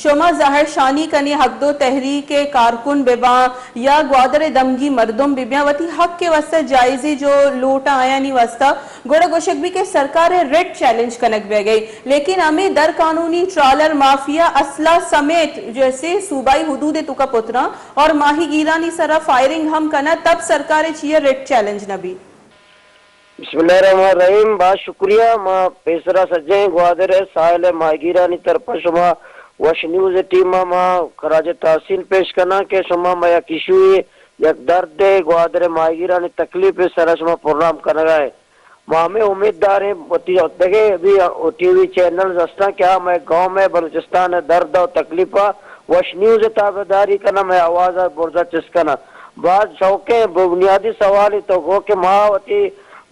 شما زہر شانی کنی حق دو تحریک ء کارکن بہ باں یا گوادر ء دمگی مردم بہ بیاں، وتی حق ء واستہ جائزی جو لوٹ ء آیانی واستہ، گڑا گوشگ بی کہ سرکار ء ریٹ چیلنج کنگ بیگ ء، لیکن ہمے در قانونی ٹرالر مافیا اسلحہ سمیت جیسے صوبائی حدود ء توکا پتراں اور ماہی گیرانی سرا فائرنگ ہم کناں، تب سرکار ء چیا ریٹ چیلنج نہ بی؟ بسم اللہ الرحمن الرحیم۔ باز شکریہ۔ ما پیسرا سجیں گوادر ء ساحل ء ماہیگیرانی طرف ء شما وش نیوز ء ٹیم ء ما خراج تحسین پیش کناں کہ شما ما یک ایشو ء، یک درد ء، گوادر ء ماہیگیرانی تکلیف ء سر ء شما پروگرام کنگا ء۔ ما ہمے امید داریں وتی دگہ بھی ٹی وی چینلز ہستاں کہ آ مئے گاؤں ء بلوچستان ء درد ء تکلیف ء وش نیوز ء تابعداری کناں، مئے آواز ء برزا چست کناں۔ باز شوقیں بنیادی سوالے تو گو کہ ما وتی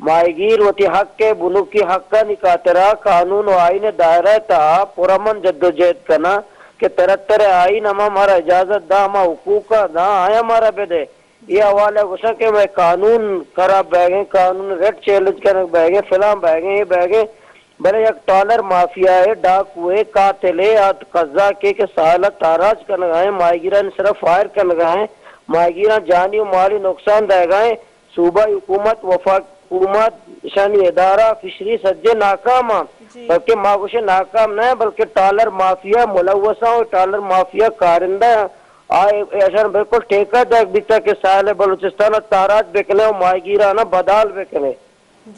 ماہیگیر وتی حق ء بنکی حقانی خاطرا قانون و آئین ء دائرہ ء تہا پرامن جدوجہد کناں کہ ترتر ء آئین ہما مارا اجازت دا، ہما حقوق ء دا، آیاں مارا بدے۔ اے حوالہ ء گوشاں کہ مئے قانون خراب بئیگیں، قانون ریٹ چیلنج کنگ بئیگیں، فلاں بئیگیں، اے بئیگیں، بلے یک ٹالر مافیا ء، ڈاکو ء، قاتل ء، آ قزاک ء کہ ساحل ء تاراج کنگا ایں، ماہیگیرانی سرا فائر کنگا ایں، ماہیگیراں جانی و مالی نقصان دئیگا ایں۔ صوبائی حکومت، وفاق حکومت، اشانی ادارہ، فشری سجے ناکام آں۔ جی۔ بلکہ ما گوشیں ناکام نہ، بلکہ ٹالر مافیا ملوث آں و ٹالر مافیا کارندہ آں۔ آ اشان بالکل ٹھیکہ دئیگ بیتا کہ ساحل بلوچستان ء تاراج بکنے و ماہیگیران ء بدال بکنے۔